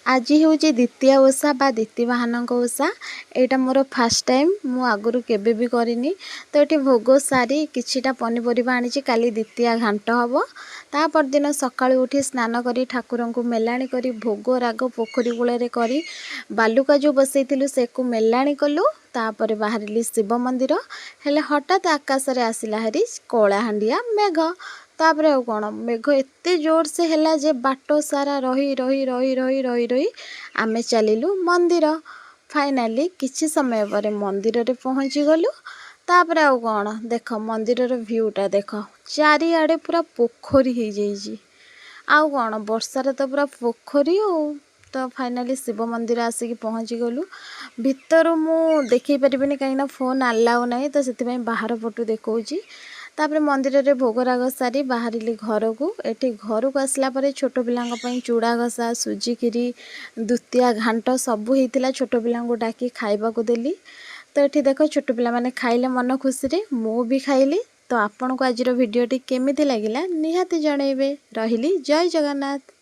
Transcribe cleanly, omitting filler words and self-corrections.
ଆଜି ହେଉଛି ଦ୍ୱିତୀୟା ଓଷା ବା ଦ୍ୱିତୀବାହନଙ୍କ ଓଷା। ଏଇଟା ମୋର ଫାର୍ଷ୍ଟ ଟାଇମ୍, ମୁଁ ଆଗରୁ କେବେ ବି କରିନି। ତ ଏଠି ଭୋଗ ସାରି କିଛିଟା ପନିପରିବା ଆଣିଛି, କାଲି ଦ୍ୱିତୀୟା ଘାଣ୍ଟ ହେବ। ତା ପରଦିନ ସକାଳୁ ଉଠି ସ୍ନାନ କରି ଠାକୁରଙ୍କୁ ମେଲାଣି କରି ଭୋଗ ରାଗ ପୋଖରୀ କୂଳରେ କରି ବାଲୁକା ଯେଉଁ ବସେଇଥିଲୁ ସେକୁ ମେଲାଣି କଲୁ। ତାପରେ ବାହାରିଲି ଶିବ ମନ୍ଦିର। ହେଲେ ହଠାତ୍ ଆକାଶରେ ଆସିଲା ହେରି କଳାହାଣ୍ଡିଆ ମେଘ। ତାପରେ ଆଉ କ'ଣ, ମେଘ ଏତେ ଜୋରସେ ହେଲା ଯେ ବାଟ ସାରା ରହି ରହି ରହି ରହି ରହି ରହି ଆମେ ଚାଲିଲୁ ମନ୍ଦିର। ଫାଇନାଲି କିଛି ସମୟ ପରେ ମନ୍ଦିରରେ ପହଞ୍ଚିଗଲୁ। ତାପରେ ଆଉ କ'ଣ, ଦେଖ ମନ୍ଦିରର ଭ୍ୟୁଟା ଦେଖ, ଚାରିଆଡ଼େ ପୁରା ପୋଖରୀ ହେଇଯାଇଛି। ଆଉ କ'ଣ, ବର୍ଷାରେ ତ ପୁରା ପୋଖରୀ। ଆଉ ତ ଫାଇନାଲି ଶିବ ମନ୍ଦିର ଆସିକି ପହଞ୍ଚିଗଲୁ। ଭିତରୁ ମୁଁ ଦେଖେଇ ପାରିବିନି, କାହିଁକିନା ଫୋନ୍ ଆଲାଉ ନାହିଁ, ତ ସେଥିପାଇଁ ବାହାର ପଟୁ ଦେଖାଉଛି। ତାପରେ ମନ୍ଦିରରେ ଭୋଗରାଗ ସାରି ବାହାରିଲି ଘରକୁ। ଏଠି ଘରକୁ ଆସିଲା ପରେ ଛୋଟ ପିଲାଙ୍କ ପାଇଁ ଚୁଡ଼ା ଘସା, ସୁଜି କ୍ଷୀରି, ଦ୍ୱିତୀୟା ଘାଣ୍ଟ ସବୁ ହେଇଥିଲା। ଛୋଟ ପିଲାଙ୍କୁ ଡାକି ଖାଇବାକୁ ଦେଲି। ତ ଏଠି ଦେଖ, ଛୋଟ ପିଲାମାନେ ଖାଇଲେ ମନ ଖୁସିରେ, ମୁଁ ବି ଖାଇଲି। ତ ଆପଣଙ୍କୁ ଆଜିର ଭିଡ଼ିଓଟି କେମିତି ଲାଗିଲା ନିହାତି ଜଣେଇବେ। ରହିଲି, ଜୟ ଜଗନ୍ନାଥ।